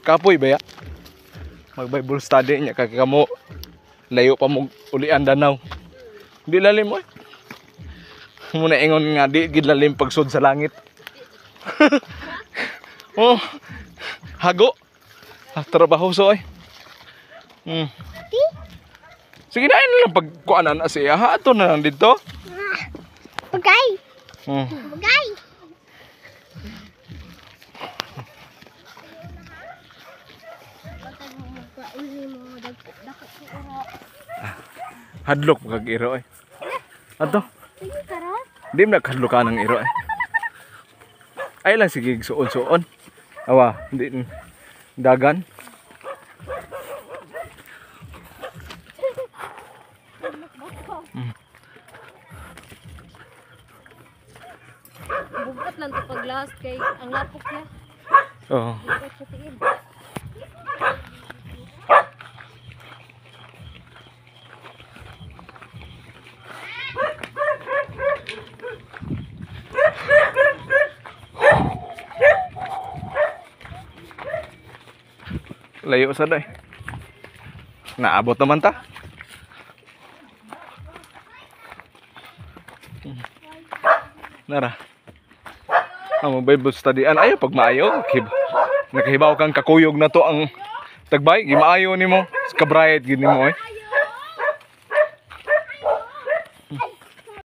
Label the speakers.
Speaker 1: Kapoy ba ya? Mag Bible study niya kay kamo layo pa mo ulian danaw. Di lalim oy. Muna ingon nga di gid lalim pagsud sa langit. Oh. Hago. Ah, trabaho so oy. Sige na lang pagkuanan na siya. Ha, ato na lang dito.
Speaker 2: Bagay. Bagay.
Speaker 1: Hadlok kag iro eh. Ato. Di mo nakahadlokan ang iro eh. Ay lang sige suon-suon. Awa, di dagan.
Speaker 3: Bugat lang to pag last kay ang lapok niya.
Speaker 1: Oo.
Speaker 3: Bugat sa tiil.
Speaker 1: Layo sa day. Naabot naman ta. Nara. Ang Bible study an ayo pag maayo nakahibaw kang kakuyog na to ang tagbay gimaayo nimo kabright gid nimo eh.